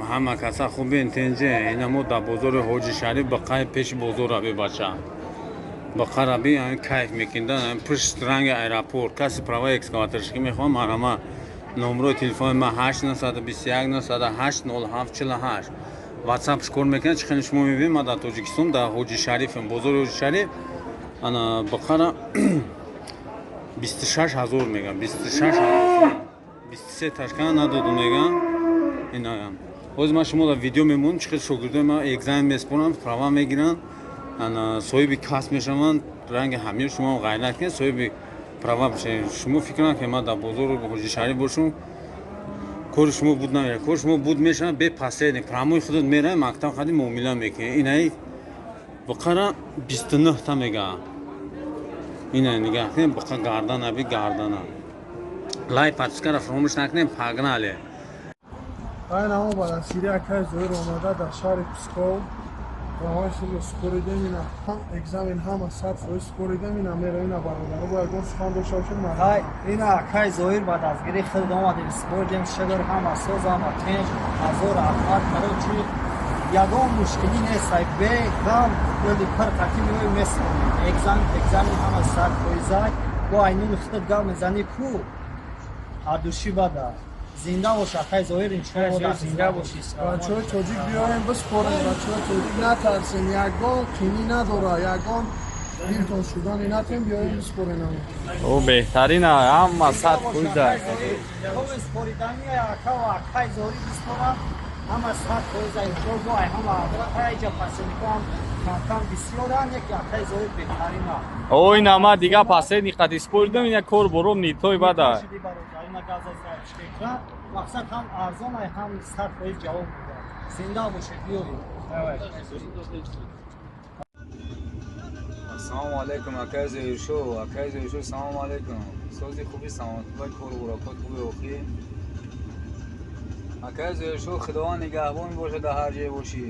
Ҳама каса хубен, тинҷе. Ина мо дар бозори Ҳоҷи Шариф, бақаи пеши бозор раби, бача. Бақа раби, ҳамин кайф мекунда, пушт ранги аэропорт. Каси права экскаваторщикӣ мехоҳам, марҳама. Номрои телефони ман 8 921 908 07 48. WhatsApp кор мекунад. Чӣ хеле шумо мебинед, ман дар Тоҷикистон, дар Ҳоҷи Шарифам, бозори Ҳоҷи Шариф. Ана бақара 26 000 мегам, 26 000. 23 ташкана надоду мегам. Инаям ҳозир ман шумо дар видео мемонам, чӣ хел шогирдои ман экзамен меспоранд, права мегиранд, ана соҳиби касб мешаванд. Ранги ҳамир шумо ғайрат кунед, соҳиби права бишавед. Шумо фикр накунед, ман дар бозори Ҳоҷи Шариф бошам, кори шумо буд намерад. Кори шумо буд мешавад бе посредник, прямой худат меравӣ мактаб, хади муомила мекунӣ. Инаи бақара 29 та мега. Ина нигаҳ кунед, бақа гардана би, гардана. Лайк, подписка ра фаромӯш накунед. Погнали! Айн ҳамо ба дастгири акай Зоир омада, дар шаҳри Псков праваи худро супоридем. Ина экзамен ҳама 100% супоридем. Ина мера, ина бародаро, бо ягон сухан дошта бошед. Хай, ина акай Зоир ба дастгири худ омадем, супоридем. Шукр, ҳама соз, ҳама тинҷ, ҳазор раҳмат. Короче, ягон мушкилӣ нест, ай бе гам дили пир қатӣ меои, месупорем. Экзамен ҳама 100%-ай. Бо айнуни худат гап мезанӣ ку, адуши бада. Зинда бош, акай Зоир, иншоалло. Зинда бошӣ. Бачаҳои тоҷик, биёем, биспорем. Бачаҳои тоҷик, натарсем, ягон қинӣ надора, ягон дилтон шудани натем, биёем, биспорем. О, беҳтарин, ҳама 100%. Споридани ака акай Зоир биспорам, ҳама 100%. Иншоалло, ай ҳама айҷа посредникам камкам бисёран, яки акай Зоир беҳтарина. О, ина ма дига посредник қади споридам, ина кор бором нитой бада. Мақсад ҳам арзон ай, ҳам 100% ҷавоб медиҳад. Зинда бошед, биёед. Ассалому алайкум, акай Зоиршо, акай Зоиршо, салому алайкум. Сози, хуби, саломатӣ, кору буракот хуби охӣ. Акай Зоиршо, Худованд нигаҳбон бошад дар ҳар ҷое бошӣ.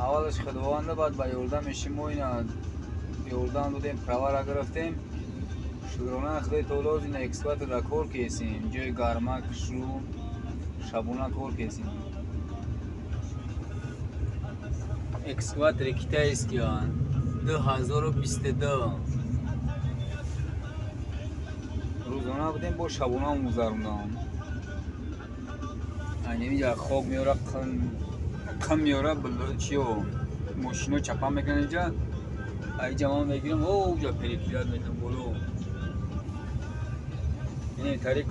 Аввалаш Худованда, баъд ба ёрдами шумо ина ёрдам додем, правара гирифтем. Шукрона Худои таоло, ина экскаватор дар кор кесем. Ҷои гармак, шу шабона кор кесем. Экскаватори китайский 2022. Рӯзона будем, бо шабона гузарондам. Айнемиҷа хок меёра, қим меёра, чиё мошино чапа мекунанд инҷа. Айҷа ман мегирам, о, уҷа перекидать метам боло. Ин тари.